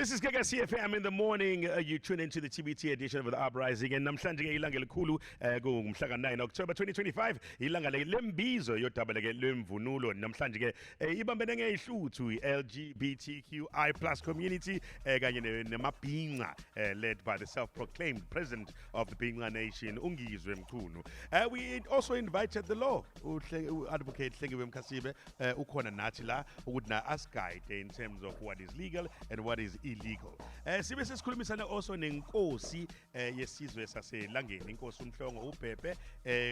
This is Gagasi FM in the morning. You tune into the TBT edition of the Uprising. And namhlanje ke ilanga elikhulu kungumhla ka-9 October 2025, ilanga le lembizo yodaba leke lwemvunulo. Namhlanje ke ibambene ngezihluthu LGBTQI+ community kanye nemabhinca, led by the self-proclaimed president of the Bhinca Nation, uNgizwe Mchunu. We also invited the law advocate Hlengiwe Mkhasibe, ukhona nathi la ukuthi na us-guide in terms of what is legal and what is illegal. Sibe sesikhulumisana also nenkosi yesizwe saseLangeni, inkosi uMhlongo uBhebhe,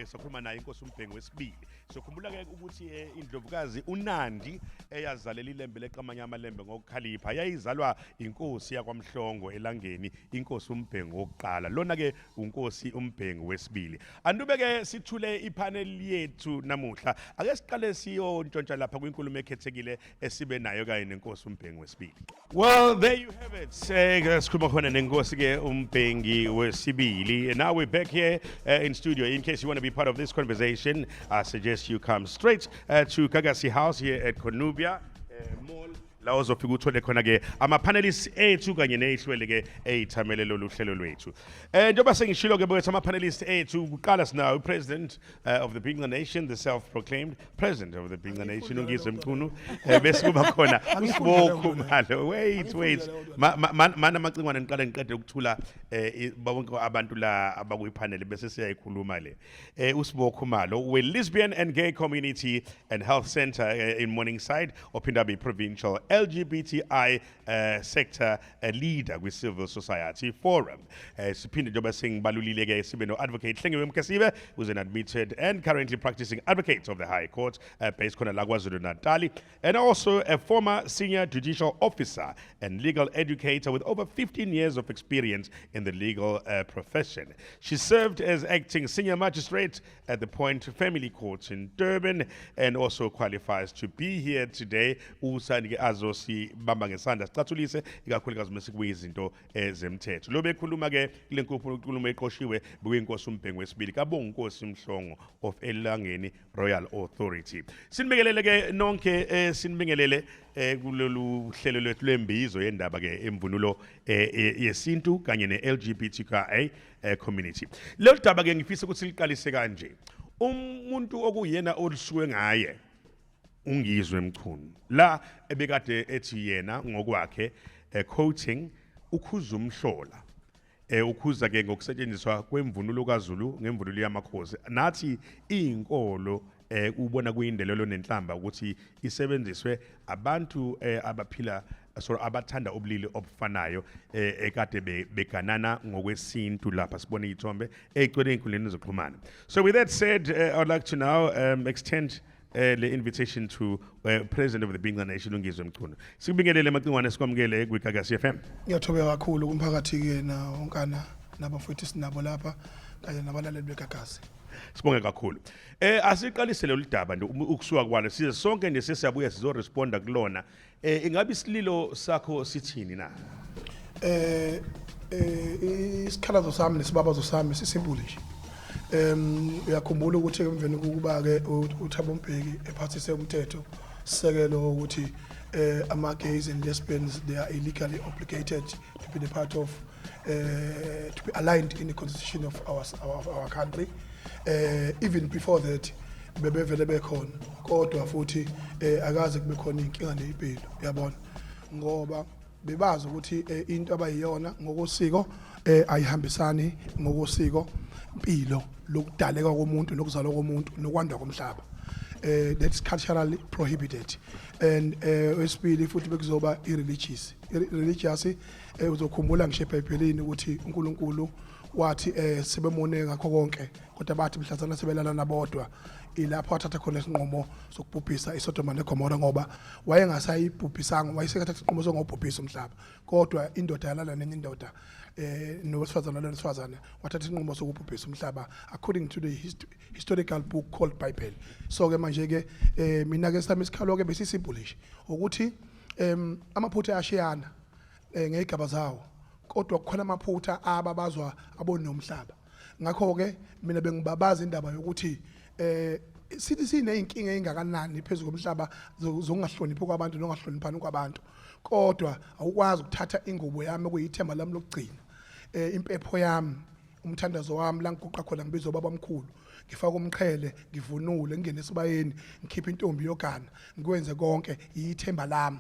sokhuluma naye inkosi uMbhengu wesibili. Sokhumbula ke ukuthi indlovukazi uNandi eyazalela ilembe leqamanye amalembe ngokukhalipha yayizalwa inkosi yakwaMhlongo eLangeni, inkosi uMbhengu wokuqala. Lona ke unkosi uMbhengu wesibili. Andube ke sithule ipanel yethu namuhla. Ake siqale siyontshontsha lapha kwinkulumo ekhethekile esibe nayo kanye nenkosi uMbhengu wesibili. Well, there you have it. Sikhuluma khona nenkosi ke uMbhengi wesibili. And now we're back here in studio. In case you want to be part of this conversation, I suggest you come straight to Gagasi House here at Cornubia Mall. La uzofika uthole khona ke ama-panelists ethu kanye nezihlwele ke eyithamele lolu hlelo lwethu. Njengoba sengishilo ke bethu, ama-panelists ethu, kuqala sinawo upresident of the Bhinca Nation, the self-proclaimed president of the Bhinca Nation, uNgizwe Mchunu. Bese kuba khona uSibo Khumalo. Wait, wait. Mana amacingwane, ngiqale ngiqede ukuthula bonke abantu la abakuyipanel, bese siyayikhuluma le. USibo Khumalo we Lesbian and Gay Community and Health Center in Morningside, ophinda abe provincial LGBTI sector leader kwi Civil Society Forum. Siphinde, njengoba sengibalulile ke, sibe no advocate Hlengiwe Mkhasibe, who's an admitted and currently practicing advocate of the High Court based khona la KwaZulu Natal and also a former senior judicial officer and legal educator with over 15 years of experience in the legal profession. She served as acting senior magistrate at the Point Family Court in Durban and also qualifies to be here today. Usani ke azosibamba ngesandla sicathulise ikakhulukazi mase kuyizinto ezemthetho. Lo bekhuluma ke kule nkulumo eqoshiwe bekuyinkosi uMbhengu wesibili kaBonginkosi Mhlongo of Elangeni Royal Authority. Sinibingelele ke nonke, sinibingelele kulolu hlelo lwethu lwembizo yendaba ke emvunulo yesintu kanye ne-LGBTQIA community. Lolu daba ke ngifisa ukuthi liqalise kanje. Umuntu okuyena olusuke ngaye uNgizwe Mchunu la ebekade ethi yena ngokwakhe, quoting, ukhuza umhlola, ukhuza ke ngokusetshenziswa kwemvunulo kaZulu ngemvunulo yamakhosi, nathi izinkolo ubona kuyindelelo nenhlamba ukuthi isebenziswe abantu abaphila, sorry, abathanda ubulili obufanayo, ekade beganana ngokwesintu. Lapha sibona izithombe ey'gcwele ey'nkundleni zokuxhumana. So with that said, I'd like to now extend le invitation to President of the Bhinca Nation, uNgizwe Mchunu. Sikubingelele macingwane, sikwamukele kwiGagasi FM. Ngiyathobeka kakhulu kumphakathi ke na wonkana nabafowethu sinabo lapha kanye nabalaleli beGagasi. Sibonge kakhulu. Asiqalise lolu daba nje ukusuka kwalo. Size sonke nje sesiyabuya sizoresponda kulona. Ingabe isililo sakho sithini na? Isikhalazo sami nesibabazo sami sisimple nje. Uyakhumbula ukuthi emveni kokuba ke uThabo Mbeki ephathise umthetho sisekelo ukuthi ama gays and lesbians, they are illegally obligated to be the part of to be aligned in the constitution of our country. Even before that bebevele bekhona, kodwa futhi akaze kube khona inkinga nezimpilo, uyabona, ngoba bebazi ukuthi into abayiyona ngokosiko ayihambisani ngokosiko impilo lokudaleka komuntu nokuzalwa komuntu nokwanda komhlaba. That's culturally prohibited. And wesibili futhi bekuzoba i-religious. I-religious, uzokhumbula ngisho eBhayibhelini ukuthi uNkulunkulu wathi sebemone ngakho konke, kodwa bathi mhlazana sebelala nabodwa, ilapho wathatha khona isinqumo sokubhubhisa iSodoma neGomora, ngoba wayengasayibhubhisanga, wayesekathatha isinqumo sokubhubhisa umhlaba, kodwa indoda yalala nenye indoda nowesifazane nowesifazane, wathatha isinqumo sokubhubhisa umhlaba according to the historical book called Bible. So ke manje ke mina ke sami isikhalo ke besisimple nje ukuthi amaphutha ayashiyana ngezigaba zawo, kodwa kukhona amaphutha ababazwa abonomhlaba. Ngakho ke mina bengibabaza indaba yokuthi sithi sineyinkinga engakanani phezulu komhlaba zokungahloniphi kwabantu nongahloniphani kwabantu. Kodwa awukwazi ukuthatha ingubo yami okuyithemba lami lokugcina, impepho yami, umthandazo wami, la ngiguqa khona ngibiza ubaba omkhulu, ngifaka umqhele, ngivunule, ngingene esibayeni, ngikhiphe intombi yogana, ngikwenze konke, yithemba lami.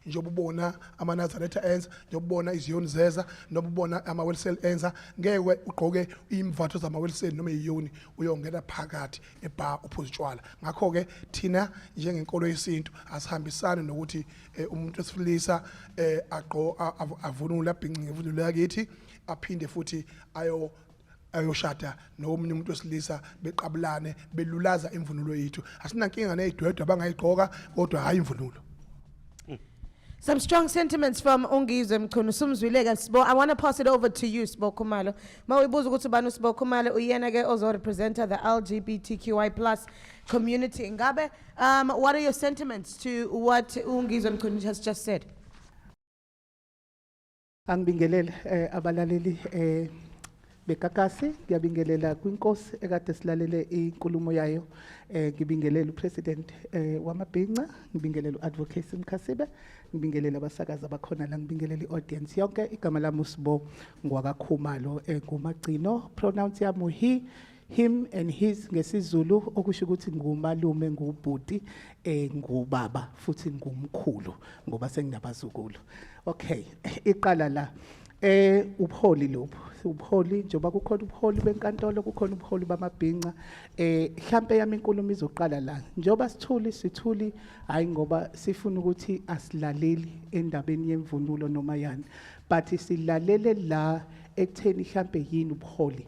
Njengoba ubona amaNazaretha enza, njengoba ubona iziyoni zeza, noma ubona amaWelsel enza, ngeke ugqoke imvatho zamaWelsel noma iyoni uyongena phakathi ebha uphuza utshwala. Ngakho-ke thina njengenkolo yesintu asihambisani nokuthi umuntu wesilisa avunule, abhince ngemvunulo yakithi, aphinde futhi ayoshada nomunye umuntu wesilisa, beqabulane, belulaza imvunulo yethu. Asinankinga nezidwedwe abangayigqoka, kodwa hayi imvunulo. Some strong sentiments from uNgizwe Mchunu. Sumzwile Sbo. I want to pass it over to you, Sbo Khumalo. Mawibuza ukuthi ubani uSbo Khumalo, uyena ke ozo-representa the LGBTQI+ community. Ngabe what are your sentiments to what uNgizwe Mchunu has just said? Angibingelele abalaleli bekakasi, ngiyabingelela kwinkosi ekade silalele inkulumo yayo, ngibingelela upresident wamabhinca, ngibingelela uadvocate Mkhasibe, ngibingelela abasakazi abakhona la, ngibingelela iaudience yonke. Igama lami uSibo ngwakaKhumalo, ngumagcino, pronouns yami he, him and his ngesiZulu, okusho ukuthi ngumalume, ngubhuti, ngubaba, futhi ngumkhulu ngoba senginabazukulu. Okay, iqala la ubuholi lobu, ubuholi, njengoba kukhona ubuholi benkantolo, kukhona ubuholi bamabhinca. Mhlambe yami inkulumo izoqala la. Njengoba sithuli, sithuli hayi ngoba sifuna ukuthi asilaleli endabeni yemvunulo noma yani, but silalele la ekutheni mhlambe yini ubuholi.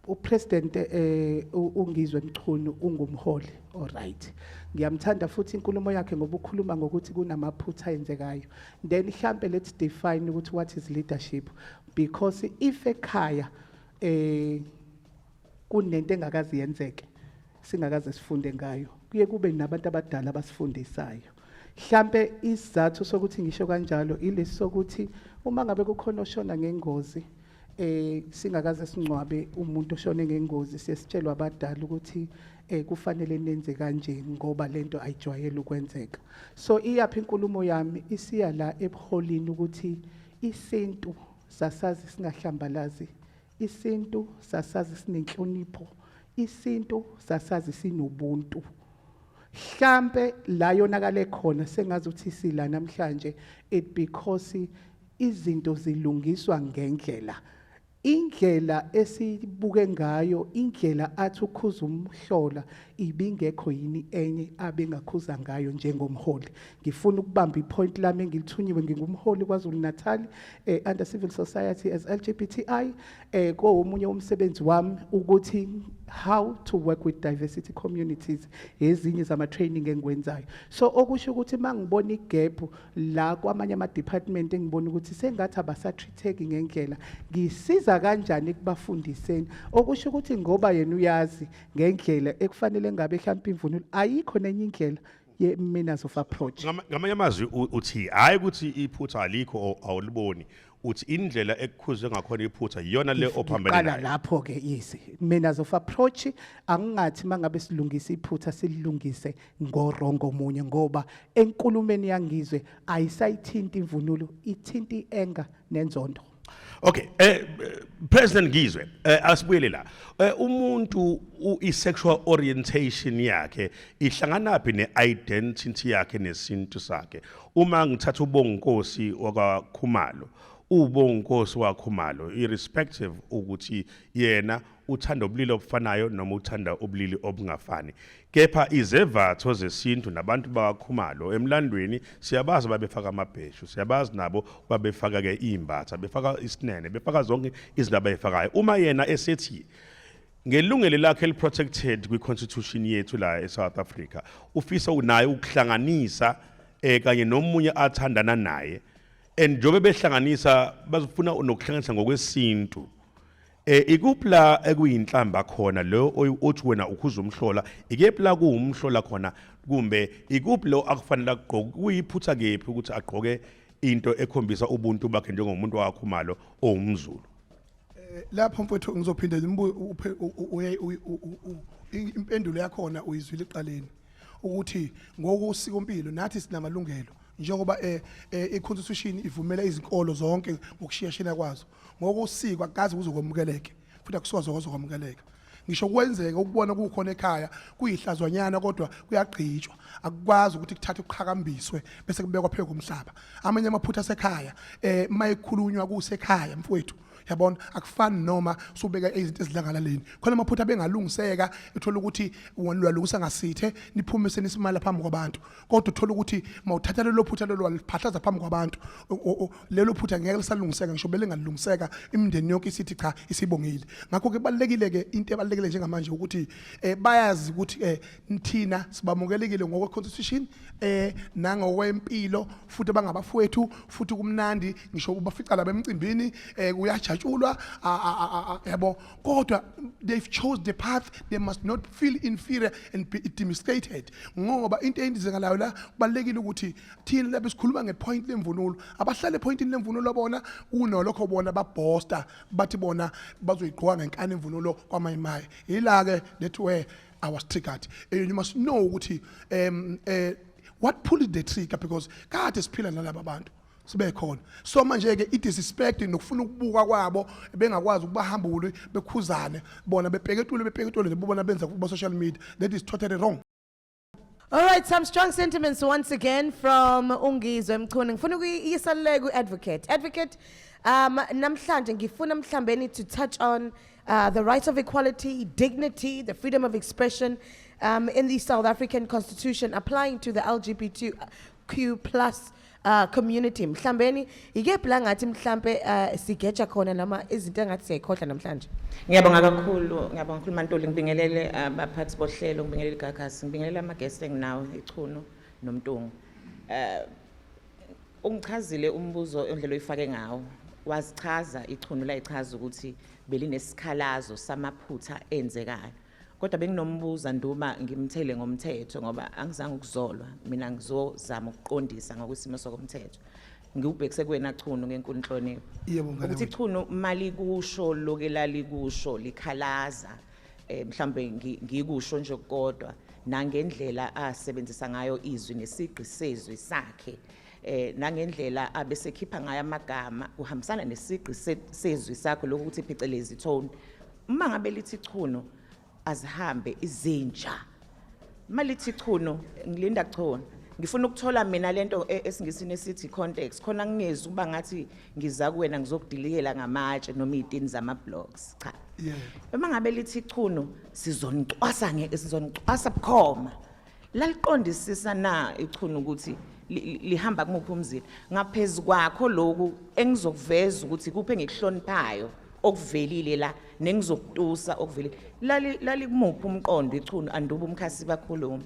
Upresident uNgizwe Mchunu ungumholi, alright, ngiyamthanda futhi inkulumo yakhe ngoba ukhuluma ngokuthi kunamaphutha ayenzekayo. Then mhlambe let's define ukuthi what is leadership, because if ekhaya kunento engakazi yenzeke, singakaze sifunde ngayo, kuye kube nabantu abadala abasifundisayo. Mhlambe isizathu sokuthi ngisho kanjalo ilesi sokuthi uma ngabe kukhona oshona ngengozi, singakaze singcwabe umuntu oshone ngengozi, siyasitshelwa abadala ukuthi kufanele nenze kanje ngoba lento ayijwayele ukwenzeka. So iyaphi inkulumo yami isiya la ebuholini, ukuthi isintu sasazi singahlambalazi, isintu sasazi sinenhlonipho, isintu sasazi sinobuntu. Hlampe la yonakale khona, sengazi ukuthi sila namhlanje, it because izinto zilungiswa ngendlela, indlela esibuke ngayo, indlela athi ukhuza umhlola ibingekho yini enye abengakhuza ngayo njengomholi. Ngifuna ukubamba ipoint lami engilithunyiwe. Ngingumholi KwaZulu Natal under civil society as LGBTI. Komunye umsebenzi wami ukuthi how to work with diversity communities, ezinye zama training engikwenzayo. So okusho ukuthi mangibona igap la kwamanye ama department, engibona ukuthi sengathi abasatreateki ngendlela, ngisiza kanjani ekubafundiseni? Okusho ukuthi ngoba yena uyazi ngendlela ekufanele ngabe mhlawumbe imvunulo, ayikho nenye indlela ye manners of approach. Ngamanye amazwi uthi hayi ukuthi iphutha alikho awuliboni, uthi indlela ekukhuzwe ngakhona iphutha iyona le ophambene Ngiqala nayo. Lapho ke, yes, manners of approach. Angingathi mangabe silungisa iphutha silungise ngorongo omunye, ngoba enkulumeni yangizwe ayisayithinti imvunulo, ithinta ienga nenzondo. Okay, President Ngizwe, asibuyele la. Umuntu i-sexual orientation yakhe ihlanganaphi ne-identity yakhe nesintu sakhe? Uma ngithatha uBonginkosi wakaKhumalo, uBonginkosi waKhumalo irrespective ukuthi yena uthanda ubulili obufanayo noma uthanda ubulili obungafani. Kepha izevatho zesintu nabantu bakaKhumalo emlandweni siyabazi babefaka amabheshu, siyabazi nabo babefaka ke imbatha, befaka isinene, befaka zonke izinto abayifakayo. Uma yena esethi ngelungelo lakhe eli-protected kwi-constitution yethu la e-South Africa ufisa naye ukuhlanganisa kanye nomunye athandana naye, and njengoba behlanganisa bazofuna nokuhlanganisa ngokwesintu, ikuphi la ekuyinhlamba khona lo othi wena ukhuza umhlola? Ikephi la kuwumhlola khona, kumbe ikuphi lo akufanele akugqoke? Kuyiphutha kephi ukuthi agqoke into ekhombisa ubuntu bakhe njengomuntu wakwaKhumalo owumZulu? Lapho mfowethu ngizophinda impendulo yakhona uyizwile eqaleni ukuthi ngokusikompilo nathi sinamalungelo. Njengoba i-constitution ivumela izinkolo zonke ngokushiyashiyana kwazo, ngokosiko akukaze kuzokwamukeleke futhi akusoze kwazokwamukeleka. Ngisho kwenzeka ukubona kukhona ekhaya kuyihlazwanyana, kodwa kuyagqitshwa, akukwazi ukuthi kuthathwe kuqhakambiswe bese kubekwa phezu komhlaba. Amanye amaphutha asekhaya mayekhulunywa kusekhaya, mfowethu, yabona, akufani noma subeka izinto ezidlangalaleni. Khona amaphutha bengalungiseka, uthola ukuthi walungisa ngasithe niphume senisimala phambi kwabantu, kodwa uthola ukuthi mawuthatha lelo phutha lelo waliphahlaza phambi kwabantu, lelo phutha ngeke lisalungiseka, ngisho belingalungiseka imindeni yonke isithi cha, isibongile. Ngakho ke kubalekile ke, into ebalekile njengamanje ukuthi bayazi ukuthi thina sibamukelekile ngokwe constitution nangokwempilo, futhi bangabafowethu, futhi kumnandi ngisho ubafica la emcimbini, kuyajatshulwa, yabo. Kodwa they've chose the path, they must not feel inferior and be demonstrated, ngoba into eyenzekalayo la, kubalekile ukuthi thina lapho sikhuluma ngepoint lemvunulo, abahlale epointini lemvunulo bona kunolokho bona baboasta bathi bona bazoyigqoka ngenkani imvunulo kwamayimayi. Ila ke that where I was triggered. You must know ukuthi what pulled the trigger, because kade siphila nalaba bantu sibe khona. So manje ke i-disrespect nokufuna ukubuka kwabo bengakwazi ukubahambule bekhuzane bona bepeketule bepeketule nje benza kuba social media, that is totally wrong. All right, some strong sentiments once again from uNgizwe Mchunu. Ngifuna ukuyisa le ku-advocate. Advocate, namhlanje ngifuna mhlambeni to touch on the right of equality, dignity, the freedom of expression in the South African Constitution applying to the LGBTQ+ community. Mhlambeni ikephi la ngathi mhlambe sigeja khona noma izinto engathi siyayikhohlwa namhlanje? Ngiyabonga kakhulu, ngiyabonga kakhulu Mantuli, ngibingelele abaphathi bohlelo, ngibingelele igagasi, ngibingelele ama-guest enginawo, iChunu noMntungu. Ungichazile umbuzo indlela oyifake ngawo. Wazichaza iChunu la, ichaza ukuthi belinesikhalazo samaphutha enzekayo. Kodwa benginombuza nduma ngimthele ngomthetho, ngoba angizange ukuzolwa, mina ngizozama ukuqondisa ngokwesimo sokomthetho. Ngiwubhekise kuwena Chunu ngenkulu inhlonipho. Yebo, mngane Ukuthi wethu. Chunu malikusho loke lalikusho likhalaza, mhlambe ngikusho nje kodwa nangendlela asebenzisa ngayo izwi nesigqi sezwi sakhe, nangendlela abesekhipha ngayo amagama kuhambisana nesigqi sezwi sakho lokuthi phecelezi tone. Uma ngabe lithi Chunu azihambe izinja, malithi Chunu ngilinda kuchona, ngifuna ukuthola mina lento esingisini esithi context khona, ngingezi ukuba ngathi ngiza kuwena ngizokudilikela ngamatshe noma izitini zama blocks, cha. Uma ngabe lithi Chunu sizonicwasa, ngeke sizonicwasa bukhoma, laliqondisisa na iChunu ukuthi lihamba kumuphi umzila ngaphezulu kwakho lokhu engizokuveza ukuthi kuphe ngikuhloniphayo okuvelile la nengizokutusa okuvelile, lali lalikumuphi umqondo iChunu anduba umkhasi bakhuluma?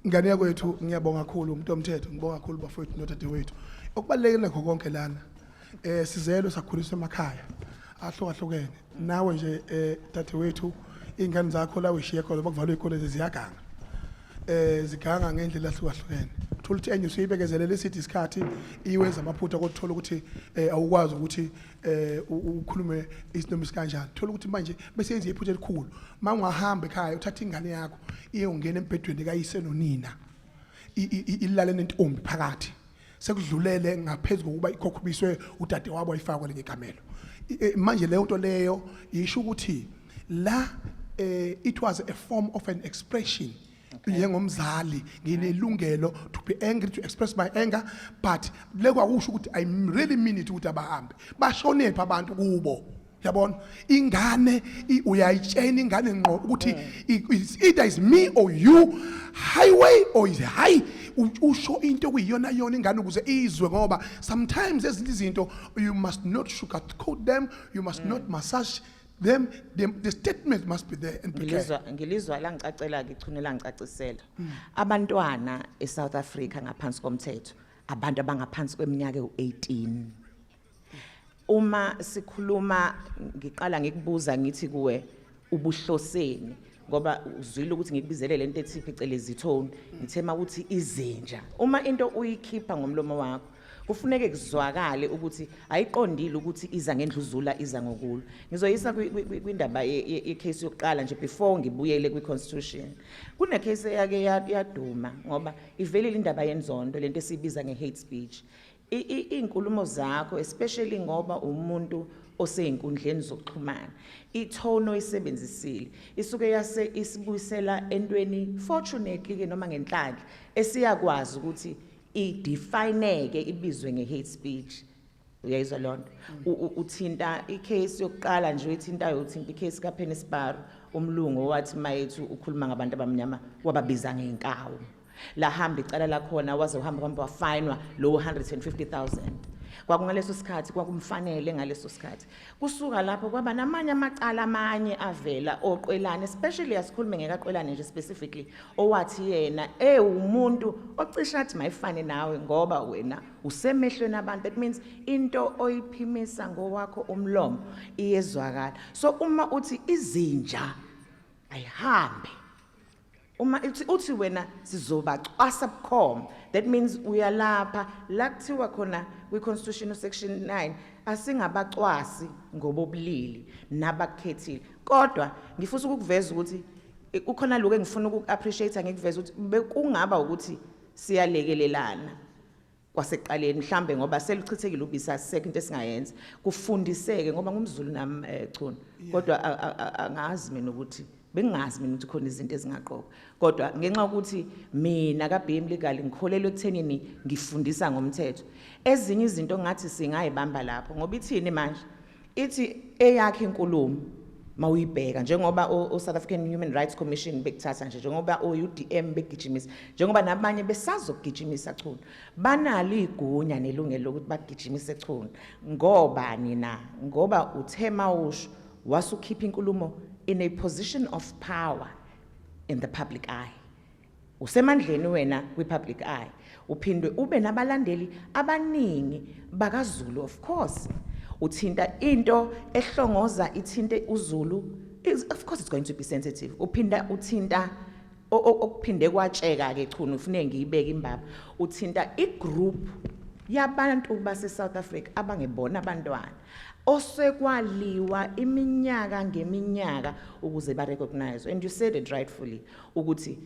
Ngane yakwethu, ngiyabonga kakhulu umuntu omthetho, ngibonga kakhulu bafowethu nodadewethu. Okubalulekile nakho konke lana, sizelwe sakhuliswa emakhaya ahlukahlukene. Nawe nje dadewethu, ingane zakho la uyishiye khona bakuvalwe izikole ziyaganga. Ziganga ngendlela ehlukahlukene. Uthola ukuthi enye usuyibekezelele isithi isikhathi iwenza amaphutha, kodwa uthola ukuthi awukwazi ukuthi ukhulume isinoma isikanjani. Uthola ukuthi manje bese yenza iphutha elikhulu. Mawungahamba ekhaya uthatha ingane yakho iyongena embhedweni kayise nonina, ilale nentombi phakathi, sekudlulele ngaphezulu kokuba ikhokhubiswe udade wabo ayifakwe lenye ikamelo. Manje leyo nto leyo isho ukuthi la it was a form of an expression. Njengomzali nginelungelo to be angry, to express my anger, but lekwakusho ukuthi I really mean it ukuthi abahambe bashonephi abantu kubo, yabona. Ingane uyayitshena ingane ngqo ukuthi it's either is me or you, highway or is high. Usho into okuyiyona yona ingane ukuze izwe, ngoba sometimes ezinye izinto you must not sugarcoat them, you must not massage them, the statement must be there and be clear. Ngilizwa la ngicacela ke iChunu la ngicacisela abantwana eSouth Africa ngaphansi komthetho, abantu abangaphansi kweminyaka u18. Uma sikhuluma ngiqala ngikubuza ngithi kuwe ubuhloseni, ngoba uzwile ukuthi ngikubizele lento ethi phecelezi tone, ngithema ukuthi izinja. Uma into uyikhipha ngomlomo wakho Kufuneke kuzwakale ukuthi ayiqondile ukuthi iza ngendluzula, iza ngokulwa. Ngizoyisa kwindaba ye-case yokuqala nje before ngibuyele kwi-constitution. Kune case eyake yaduma ngoba ivelile indaba yenzondo, lento esiyibiza nge-hate speech. Iy'nkulumo zakho, especially ngoba umuntu osey'nkundleni zokuxhumana, i-tone oyisebenzisile isuke yase isibuyisela entweni, fortunately-ke noma ngenhlanhla, esiyakwazi ukuthi i-define-ke, ibizwe nge-hate speech. Uyayizwa leyo nto? Uthinta i-case yokuqala nje oyithintayo, uthinta i-case kaPenny Sparrow, umlungu owathi mayethu ukhuluma ngabantu abamnyama wababiza ngey'nkawu. Lahamba icala lakhona, waze uhamba hamba, wafayinwa lowo 150,000. Kwakungaleso sikhathi, kwakumfanele ngaleso sikhathi. Kusuka lapho kwaba namanye amacala amanye avela oQwelane, especially asikhulume ngekaQwelane nje specifically, owathi yena ewumuntu ocishe athi mayifane nawe ngoba wena usemehlweni abantu. That means into oyiphimisa ngowakho umlomo iyezwakala. So uma uthi izinja ayihambe, uma uthi wena sizobacwasa bukhoma, that means uyalapha la kuthiwa khona kwi-constitution section 9 asingabacwasi ngobobulili nabakukhethile. Kodwa ngifisa ukukuveza ukuthi kukhona lokho engifuna uku-appreciate, ngikuveza ukuthi bekungaba ukuthi siyalekelelana kwasekuqaleni mhlambe, ngoba seluchithekile ubisi, asisekho into esingayenza, kufundiseke, ngoba ngumZulu nami, Chunu, kodwa angazi mina ukuthi bengingazi mina ukuthi khona izinto ezingaqokwa. Kodwa ngenxa yokuthi mina ka-BM Legal ngikholelwa ekuthenini ngifundisa ngomthetho, ezinye izinto ngathi singayibamba lapho. Ngoba ithini manje? Ithi eyakhe inkulumo mawuyibheka, njengoba o-South African Human Rights Commission bekuthatha nje, njengoba o-UDM begijimisa, njengoba nabanye besazokugijimisa, Chunu, banalo igunya nelungelo lokuthi bagijimise Chunu. Ngoba nina, ngoba uthe mawusho wasukhipha inkulumo in a position of power in the public eye, usemandleni wena kwi-public eye, uphinde ube nabalandeli abaningi bakaZulu. Of course uthinta into ehlongoza, ithinte uZulu, of course it's going to be sensitive. Uphinda uthinta okuphinde kwatsheka ke, Chunu, ufune ngiyibeke imbaba, uthinta i-group yabantu base South Africa abangebona abantwana osekwaliwa iminyaka ngeminyaka ukuze ba recognize. And you said it rightfully ukuthi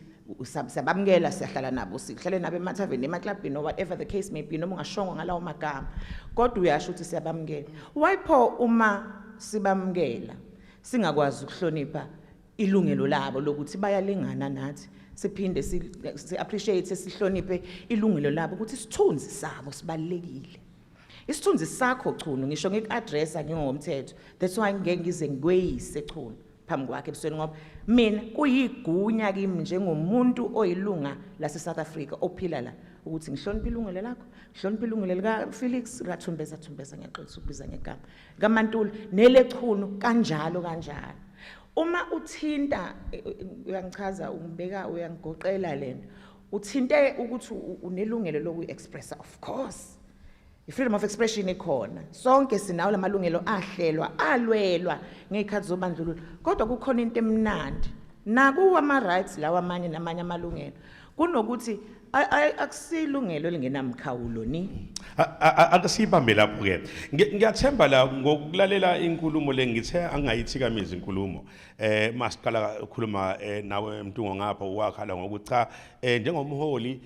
siyabamukela, siyahlala nabo, sihlale nabo emathaveni, emaklabhini or whatever the case may be, noma ungashongo ngalawo magama, kodwa uyasho ukuthi siyabamukela. Why pho uma sibamukela singakwazi ukuhlonipha ilungelo labo lokuthi bayalingana nathi, siphinde si appreciate, sihloniphe ilungelo labo ukuthi isithunzi sabo sibalekile? Isithunzi sakho, Chunu, ngisho ngiku-addressa ngingomthetho, that's why ngeke ngize ngikweyise, Chunu, phambi kwakhe ebusweni, ngoba mina kuyigunya kimi njengomuntu oyilunga lase-South Africa ophila la ukuthi ngihloniphe ilungelo lakho, ngihloniphe ilungelo lika-Felix likaThumbeza, Thumbeza, ngiyaxolisa ukubiza ngegama, kaMantula neleChunu, kanjalo kanjalo. Uma uthinta uyangichaza, ungibeka, uyangigoqela lento, uthinte ukuthi unelungelo lokuyi-expressa. Of course i-freedom of expression ikhona, sonke sinawo lamalungelo ahlelwa, alwelwa ngey'khathi zobandlululo. Kodwa kukhona into emnandi nakuwo ama-rights lawa amanye namanye amalungelo, kunokuthi akusilungelo elingenamkhawulo ni. Ake siyibambe lapho-ke. Ngiyathemba la ngokulalela inkulumo le, ngithe angayithikamezi inkulumo. Masiqala ukukhuluma nawe Mntungo ngapha, wakhala ngokuthi cha, njengomholi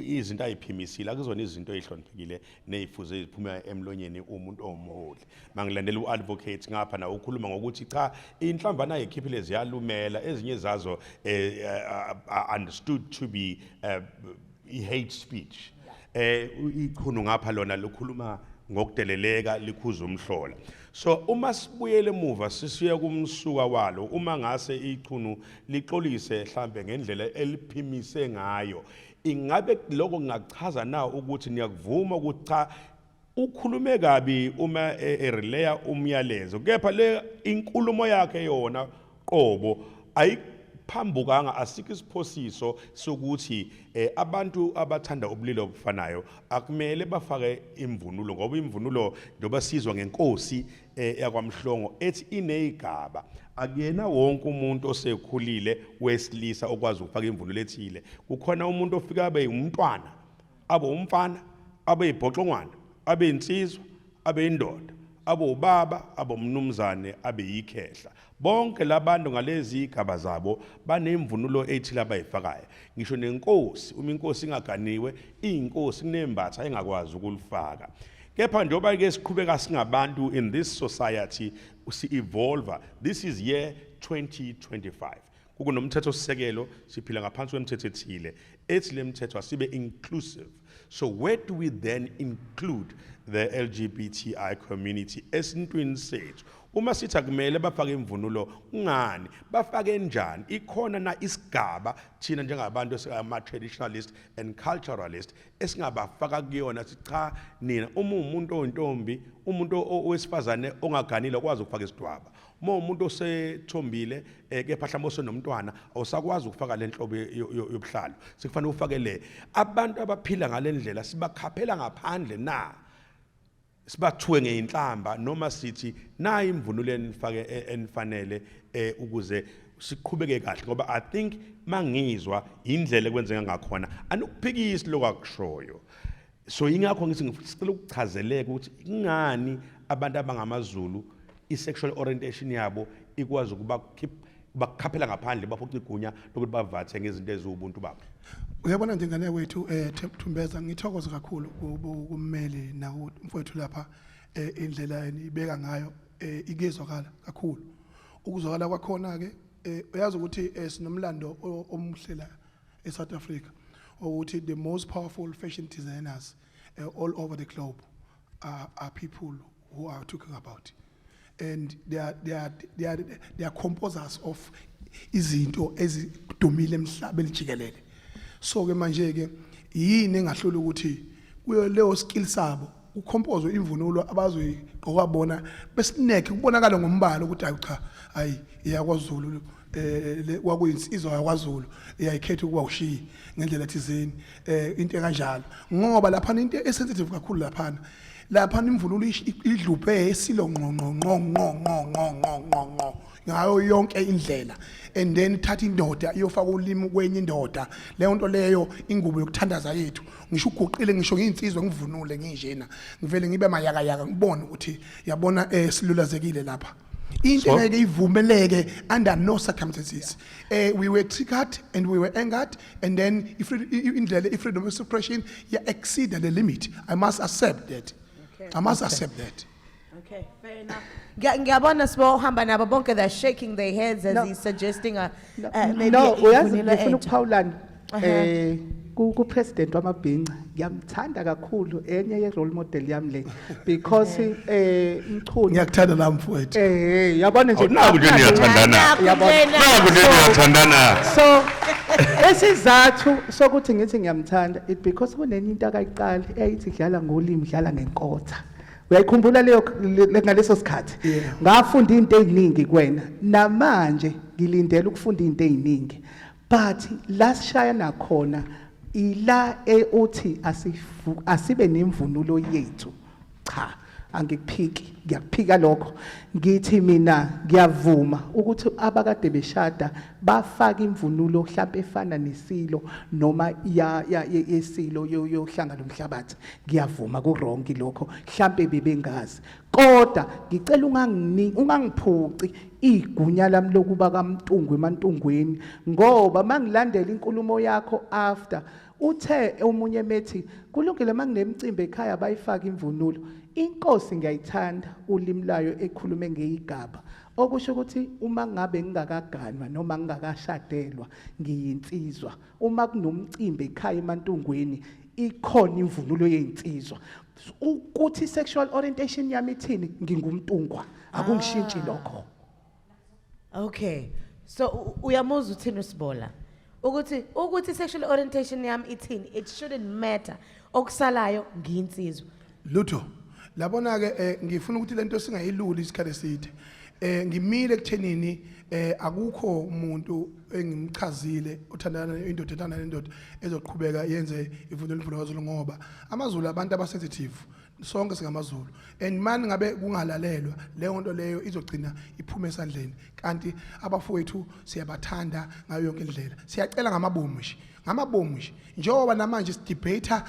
izinto ayiphimisile akuzona izinto ezihloniphekile nezifuze ziphuma emlonyeni umuntu owumholi. Mangilandela u-advocate ngapha, nawe ukhuluma ngokuthi cha, inhlambana ayikhiphile ziyalumela, ezinye zazo are understood to be i-hate speech. Ichunu ngapha lona likhuluma ngokudeleleka, likhuza umhlola. So uma sibuyele emuva sisiya kumsuka walo, uma ngase ichunu lixolise mhlambe ngendlela eliphimise ngayo, ingabe lokho kungachaza na ukuthi niyakuvuma ukuthi cha, ukhulume kabi uma erelaya umyalezo, kepha le inkulumo yakhe yona qobo ayiphambukanga, asikho isiphosiso sokuthi abantu abathanda ubulili obufanayo akumele bafake imvunulo, ngoba imvunulo, njengoba sizwa ngenkosi yakwaMhlongo ethi ineyigaba, akuyena wonke umuntu osekhulile wesilisa okwazi ukufaka imvunulo ethile? Kukhona umuntu ofika abe umntwana, abe umfana, Abe yibhoxongwana, abe insizwa, abe indoda, abe ubaba, abe umnumzane, abe yikhehla. Bonke labantu ngalezi igaba zabo banemvunulo ethile abayifakayo. Ngisho nenkosi, uma inkosi ingaganiwe, inkosi kunembatha engakwazi ukulifaka. Kepha njengoba ke siqhubeka singabantu in this society, si-evolve. This is year 2025. Kunomthetho sisekelo, siphila ngaphansi kwemithetho ethile ethi le mithetho asibe inclusive. So where do we then include the LGBTI community esintwini sethu? Uma sithi akumele bafake imvunulo, kungani bafake njani? Ikhona na isigaba thina njengabantu ama-traditionalist and culturalist esingabafaka kuyona, sithi cha, nina uma umuntu oyintombi, umuntu owesifazane ongaganile okwazi ukufaka isidwaba, uma umuntu osethombile kepha mhlawumbe osenomntwana awusakwazi ukufaka le nhlobo yobuhlalo, sekufanele ufake le. Abantu abaphila ngale ndlela sibakhaphela ngaphandle na, sibathuke ngeinhlamba, noma sithi nayi imvunulo enifake enifanele ukuze siqhubeke kahle? Ngoba I think mangizwa indlela ekwenzeka ngakhona, anikuphikisi lokho akushoyo. So ingakho ngithi ngicela ukuchazeleka ukuthi ingani abantu abangamaZulu i-sexual orientation yabo ikwazi ukuba bakukhaphela ngaphandle, baphuca igunya lokuthi bavathe ngezinto eziwubuntu babo. Uyabona nje, ngane wethu, Thumbeza, ngithokoza kakhulu kummeli naku mfowethu lapha, indlela enibeka ngayo ikezwakala kakhulu. Ukuzwakala kwakhona ke, uyazi ukuthi sinomlando omuhle la eSouth Africa, ukuthi the most powerful fashion designers all over the globe are people who are talking about, and they are composers of izinto ezidumile emhlabeni jikelele. So ke manje ke yini engahlula ukuthi kuyo leyo skill sabo ucompose imvunulo abazoyigqoka bona besineke, kubonakala ngombala ukuthi hayi cha, hayi, iyakwaZulu, kwakuyinsizwa yakwaZulu iyayikhetha ukuba ushiye ngendlela thizeni, into kanjalo, ngoba lapha into esensitive kakhulu lapha imvunulo idluphe esilo ngqo ngqo ngqo ngqo ngqo ngqo ngqo ngqo ngqo ngayo yonke indlela, and then ithatha indoda iyofaka ulimi kwenye indoda. Leyo nto leyo, ingubo yokuthandaza yethu, ngisho uguqile, ngisho ngiyinsizwa ngivunule nginjena, ngivele ngibe mayakayaka, ngibone ukuthi yabona, silulazekile lapha. Into engeke ivumeleke under no circumstances. We were triggered and we were angered, and then indlela i-freedom of expression ya exceed the limit. I must accept that. I must accept that. Okay, fair enough. Ngiyabona Sibo uhamba nabo bonke, they're shaking their heads as No. he's suggesting a No, maybe no, uyazi imvunulo ngifuna entsha. ukuphawulana ku president wamabhinca. Ngiyamthanda kakhulu, enye ye role model yami le, because Mchunu Ngiyakuthanda la, mfowethu. Yabona nje. Naku nje niyathandana. Nakhu Yabona. njena. Naku nje niyathandana. So esizathu sokuthi ngithi ngiyamthanda, it because kunenye into akayiqali eyayithi dlala ngolimi, dlala ngenkotha. Uyayikhumbula leyo ngaleso sikhathi? Yeah. Ngafunda into eziningi kuwena, namanje ngilindele ukufunda into eziningi, but la sishaya nakhona ila uthi asibe nemvunulo yethu. Cha, angikuphiki, ngiyakuphika lokho. Ngithi mina ngiyavuma ukuthi abakade beshada bafake imvunulo mhlawumbe efana nesilo noma ya yesilo yohlanga lomhlabathi. Ngiyavuma, ku wrong lokho, mhlawumbe bebengazi, kodwa ngicela ungangiphuci igunya lami lokuba kaMntungwa eMantungweni, ngoba mangilandela inkulumo yakho after uthe omunye methi kulungile manginemicimbi ekhaya bayifaka imvunulo. Inkosi ngiyayithanda ulimi layo ekhulume ngeyigaba, okusho ukuthi uma ngabe ngingakaganwa noma ngingakashadelwa, ngiyinsizwa, uma kunomcimbi ekhaya eMantungweni ikhona imvunulo yezinsizwa. Ukuthi sexual orientation yami ithini, ngingumntungwa, akungishintshi lokho. Okay. So uyamuzwa uthini uSibola? Ukuthi sexual orientation yami ithini, it shouldn't matter. Okusalayo ngiyinsizwa. Lutho labona ke, ngifuna ukuthi lento singayiluli isikhathi eside. Ngimile ekuthenini akukho umuntu engimchazile othandana indoda ethandana nendoda ezoqhubeka yenze ivunulo imvunulo kaZulu, ngoba amaZulu abantu abasensitive, sonke singamaZulu, and mani ngabe kungalalelwa leyo nto leyo izogcina iphume esandleni. Kanti abafowethu siyabathanda ngayo yonke indlela, siyacela ngamabomu nje. Ngamabomu nje, njengoba namanje sidebate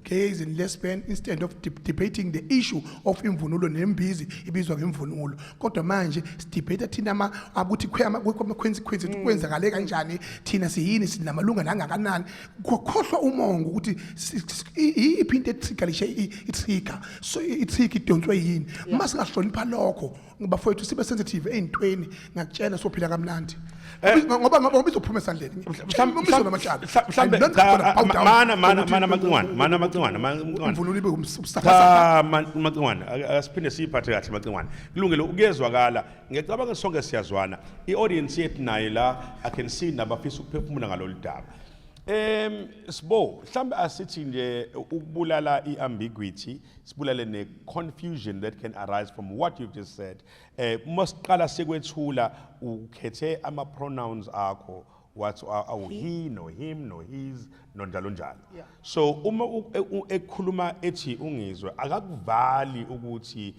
gays and lesbian instead of debating the issue of imvunulo nembizi ibizwa ngemvunulo, kodwa manje sidebate thina ama ukuthi ama consequences kwenzakale kanjani, thina siyini, sinamalungelo angakanani. Khohlwa umongo ukuthi iyiphi into etriggerishe i-trigger, so i-trigger idonswe yini. Uma singahlonipha lokho, bafowethu, sibe sensitive ey'ntweni, ngakutshela, sophila kamnandi, ngoba izophuma esandleni. Umiso namajana. Mhlambe cha, mana Macingwane, mana Macingwane, mana Macingwane. Imvunulo ibe umsapha. Cha, Macingwane, asiphinde siyiphathe kahle, Macingwane. Kulungile, ukuyezwakala. Ngiyacabanga sonke siyazwana. I-audience yethu naye la, I can see nabafisa ukuphefumula ngalolu daba. Sibo, mhlambe asithi nje ukubulala i-ambiguity, sibulale ne-confusion that can arise from what you've just said. Uma siqala sikwethula, ukhethe ama-pronouns akho, wathi awu he, no him, no his, no njalo njalo. So uma ekhuluma ethi uNgizwe akakuvali ukuthi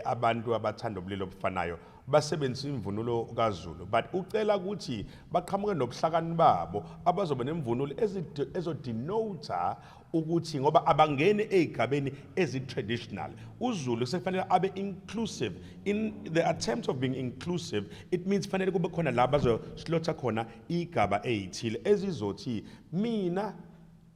abantu abathanda ubulili obufanayo basebenzisa imvunulo kaZulu, but ucela ukuthi baqhamuke nobuhlakani babo abazoba nemvunulo ezodenota ukuthi, ngoba abangeni ey'gabeni ezi-traditional, uZulu sekufanele abe inclusive. In the attempt of being inclusive, it means fanele kube khona la bazoslotha khona igaba ey'thile ezizothi mina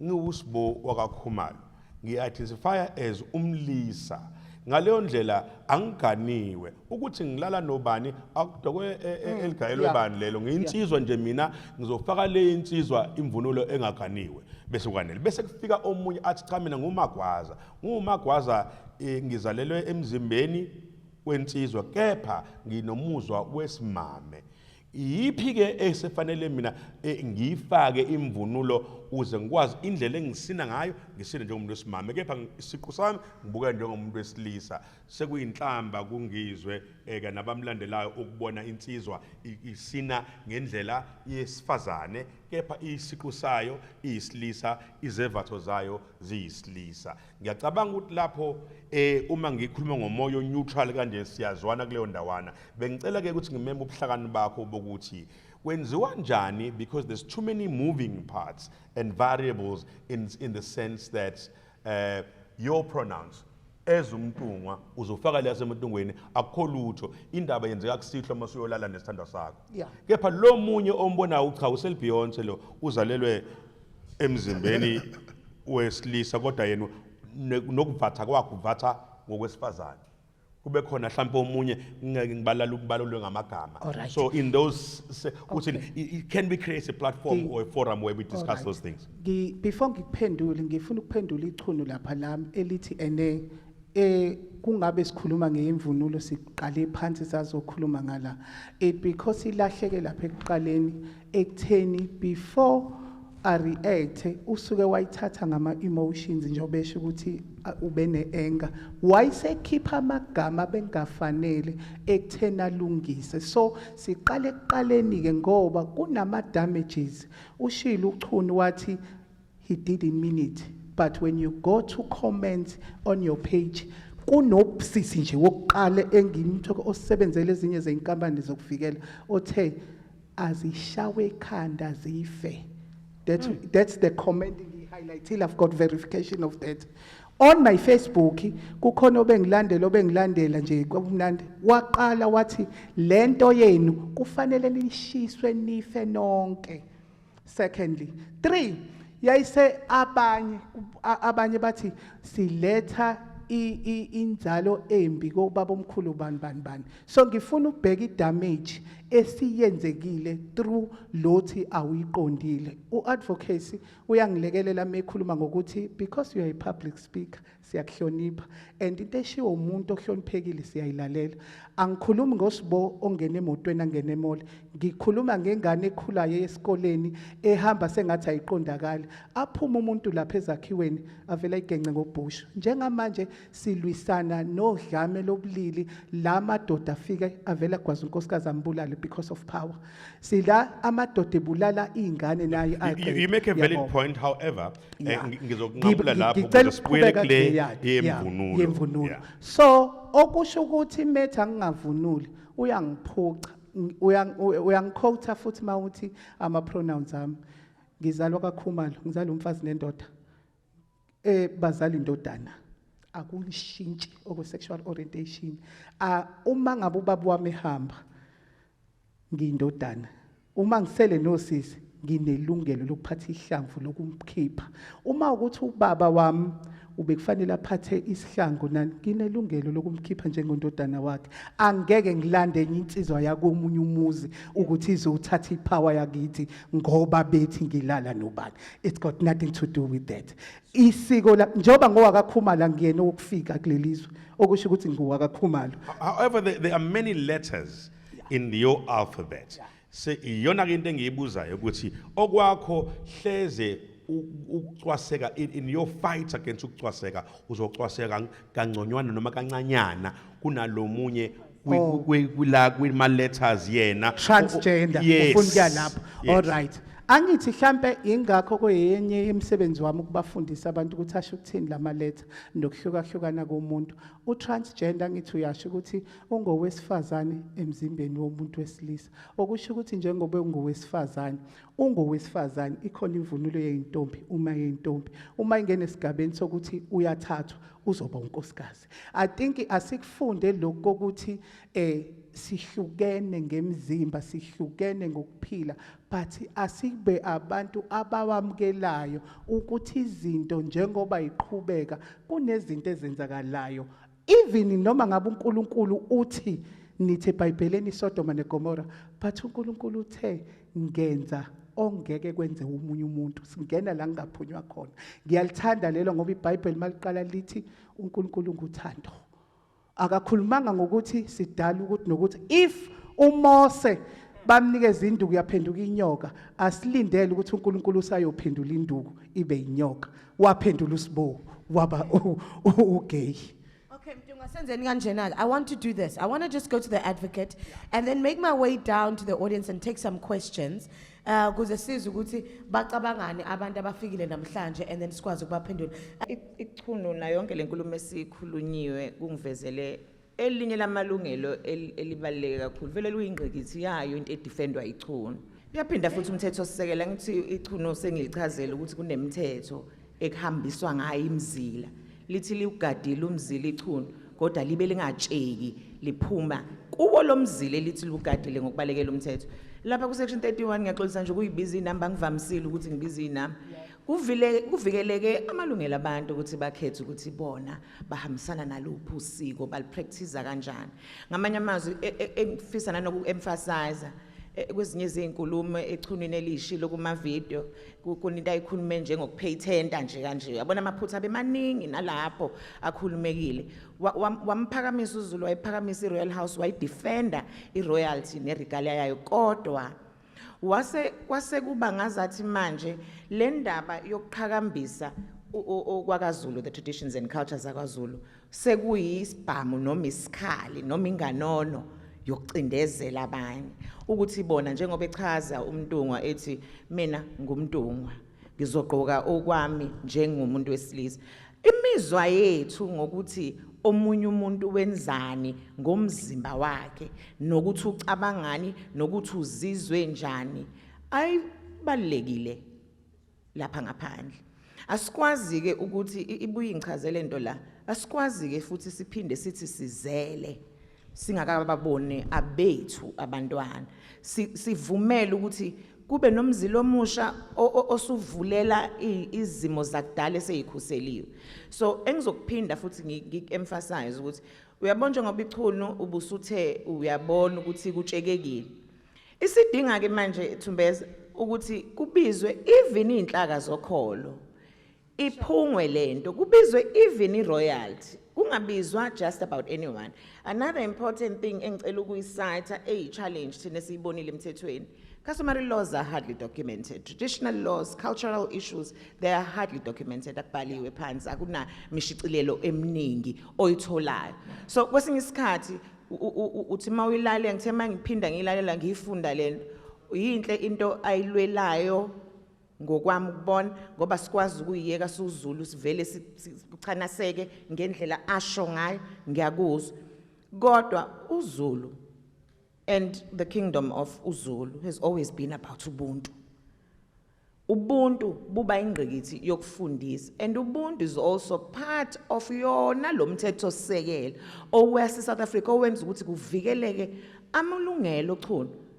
ngiwuSibo wakaKhumalo, ngi-identify as umlisa, ngaleyo ndlela angiganiwe, ukuthi ngilala nobani akudokwe eligayelwe bani lelo, ngiyinsizwa nje mina, ngizofaka le insizwa imvunulo engaganiwe, bese kwanele. Bese kufika omunye athi cha, mina ngumagwaza, ngumagwaza, ngizalelwe emzimbeni wensizwa kepha nginomuzwa wesimame. Iyiphi ke esefanele mina ngiyifake imvunulo uze ngikwazi indlela engisina ngayo, ngisine njengomuntu wesimame kepha isiqu sami ngibuka njengomuntu wesilisa? Sekuyinhlamba kuNgizwe ke nabamlandelayo ukubona insizwa isina ngendlela yesifazane kepha isiqu sayo iyisilisa, izevatho zayo ziyisilisa. Ngiyacabanga ukuthi lapho uma ngikhuluma ngomoya neutral kanje siyazwana kuleyo ndawana. Bengicela ke ukuthi ngimeme ubuhlakani bakho bokuthi kwenziwa njani, because there's too many moving parts and variables in the sense that your pronouns as umntungwa uzofaka leya semntungweni, akukho lutho, indaba yenzeka kusihlwa uma usuyolala nesithandwa sakho. Kepha lo munye ombonayo, cha, uselBeyonce lo, uzalelwe emzimbeni wesilisa kodwa yena nokuvatha kwakhe uvatha ngokwesifazane. Kube khona mhlawumbe omunye, ngeke ngibalala ukubalulwe ngamagama. So in those uthi can we create a platform or a forum where we discuss those things? Before ngikuphendule, ngifuna ukuphendula ichunu lapha lami elithi ene kungabe sikhuluma ngemvunulo, siqale phansi sazokhuluma ngala it because ilahleke lapha ekuqaleni ekutheni before a react usuke wayithatha ngama emotions, njengoba esho ukuthi ube ne-anger, wayesekhipha amagama bengafanele ekutheni alungise. So siqale ekuqaleni ke ngoba kunama damages. Ushilo uChunu wathi he didn't mean it, but when you go to comment on your page, kunobusisi nje wokuqala engimtho osebenzele ezinye zezinkampani zokuvikela othe azishawe ekhanda zife. That's the comment ngihighlightile. I've got verification of that on my Facebook. Kukhona obengilandela nje kwakumnandi, waqala wathi lento yenu kufanele nishiswe nife nonke. Secondly, three, yayise abanye bathi siletha inzalo embi kobaba omkhulu bani bani bani. So ngifuna ukubheka idamage esiyenzekile through lothi awuyiqondile. Uadvocacy uyangilekelela mekhuluma ngokuthi because you are a public speaker, siyakuhlonipha, and into eshiwo umuntu ohloniphekile siyayilalela. Angikhulumi ngosibo ongena emotweni, angene emall, ngikhuluma ngengane ekhulayo esikoleni ehamba sengathi ayiqondakali, aphuma umuntu lapha ezakhiweni avela igence ngobhushu. Njengamanje silwisana nodlame lobulili, la madoda afike avela gwaza unkosikazi ambulale because of power. Sila amadoda ebulala izingane naye. You make a valid point, however, ngizokunqamula lapho Ngicela ukuze sibuyele ukuqhubeka kule kuleya yemvunulo. Yemvunulo. So okusho ukuthi metha ngingavunuli uyangiphuca. Uyangiquota futhi mawuthi ama pronouns ami. Ngizalwa kaKhumalo, ngizalwa umfazi nendoda. Bazali indodana. Akushintshi okwe sexual orientation. Ah, uma ngabe ubaba wami ehamba, ngiyindodana. Uma ngisele nosisi, nginelungelo lokuphatha ihlamvu lokumkhipha. Uma ukuthi ubaba wami ubekufanele aphathe isihlangu nani, nginelungelo lokumkhipha njengondodana wakhe. Angeke ngilande enye insizwa yakomunye umuzi ukuthi izothatha ipower yakithi ngoba bethi ngilala nobani. It's got nothing to do with that. Isiko la, njengoba ngowakaKhumalo, ngiyena ukufika kulelizwe, okusho ukuthi ngowakaKhumalo. However, there are many letters in your alphabet. Se iyona ke into engiyibuzayo ukuthi okwakho hleze ukucwaseka in your fight against ukucwaseka, uzocwaseka kangconywana noma kancanyana kunalomunye kula kwima letters yena Transgender. Yes. Ufuna ukuya lapho? Yes. All right, angithi mhlambe ingakho kuyenye imisebenzi wami ukubafundisa abantu ukuthi asho ukuthini lama letter nokuhlukahlukana komuntu. U-transgender, ngithi uyasho ukuthi ungowesifazane emzimbeni womuntu wesilisa, okusho ukuthi njengoba ungowesifazane, ungowesifazane, ikhona imvunulo yeyintombi. Uma yeyintombi, uma ingena esigabeni sokuthi uyathathwa, uzoba unkosikazi. I think asikufunde lokhu kokuthi sihlukene ngemizimba, sihlukene ngokuphila, but asibe abantu abawamukelayo ukuthi izinto njengoba iqhubeka, kunezinto ezenzakalayo. Even noma ngabe uNkulunkulu uthi, nithi eBhayibhelini iSodoma neGomora, but uNkulunkulu uthe ngenza ongeke kwenze umunye umuntu. Singena la ngingaphunywa khona. Ngiyalithanda lelo ngoba iBhayibheli maliqala lithi uNkulunkulu nguthando. Akakhulumanga ngokuthi sidala ukuthi nokuthi. If uMose bamnikeza induku yaphenduka inyoka, asilindele ukuthi uNkulunkulu usayophendula induku ibe inyoka. Waphendula uSibo waba ugay. Okay, Mtungwa, senzeni kanjena. I want to do this. I want to just go to the advocate and then make my way down to the audience and take some questions. Kuze sizwe ukuthi bacabangani abantu abafikile namhlanje and then sikwazi ukubaphendula. Ichunu nayo yonke lenkulumo esikhulunyiwe kungivezele elinye lamalungelo elibaluleke kakhulu, vele luyingqikithi yayo into edefendwa ichunu. Uyaphinda futhi umthetho sisekela ngithi ichunu sengilichazela ukuthi kunemithetho ekuhambiswa ngayo imizila. Lithi liugadile umzila ichunu, kodwa libe lingatsheki liphuma kuwo lo mzila elithi lugadile ngokubalekela umthetho. Lapha ku section 31, ngiyaxolisa nje ukuyibiza inamba, ngivamisile ukuthi ngibiza inamba. Kuvile kuvikeleke amalungelo abantu ukuthi bakhethe ukuthi bona bahambisana naluphi usiko, balipractice kanjani. Ngamanye amazwi, engifisa nanoku emphasize kwezinye izinkulumo echunini elishilo kuma video, kuninto ayikhulume njengokupatenta nje kanje, uyabona amaphutha abemaningi nalapho akhulumekile. Wamphakamisa uZulu, wayiphakamisa iRoyal House, wayidefenda iroyalty neregalia yayo, kodwa wase kwase kuba ngazathi manje le ndaba yokuqhakambisa okwakaZulu, the traditions and cultures zakwaZulu, sekuyisibhamu noma isikhali noma inganono yokucindezela abanye ukuthi bona, njengoba echaza uMntungwa ethi mina nguMntungwa, ngizogqoka okwami njengomuntu wesilisa. Imizwa yethu ngokuthi omunye umuntu wenzani ngomzimba wakhe nokuthi ucabangani nokuthi uzizwe njani ayibalekile lapha ngaphandle. Asikwazi ke ukuthi ibuye ingichazele lento la. Asikwazi ke futhi siphinde sithi sizele singakababoni abethu abantwana. Sivumele ukuthi kube nomzila omusha osuvulela izimo zakudala eseyikhuseliwe. So engizokuphinda futhi ngi-emphasize ukuthi uyabona, njengoba ichunu ubusuthe uyabona ukuthi kutshekekile, isidinga ke manje, Thumbeza, ukuthi kubizwe even inhlaka zokholo, iphungwe lento, kubizwe even iroyalty, kungabizwa just about anyone. Another important thing engicela ukuyisayitha eyi-challenge thina esiyibonile emthethweni: customary laws are hardly documented. Traditional laws, cultural issues, they are hardly documented. Akubhaliwe phansi, akuna mishicilelo eminingi oyitholayo. So kwesinye isikhathi uthi uma uyilalela, ngithe uma ngiphinda ngiyilalela, ngiyifunda lento, yinhle into ayilwelayo ngokwami ukubona, ngoba sikwazi ukuyiyeka siwuZulu sivele kuchanaseke ngendlela asho ngayo, ngiyakuzwa. Kodwa uZulu And the kingdom of uZulu has always been about ubuntu. Ubuntu buba ingqikithi yokufundisa, and ubuntu is also part of yona lo mthetho sisekelo owase South Africa owenza ukuthi kuvikeleke amalungelo chunu.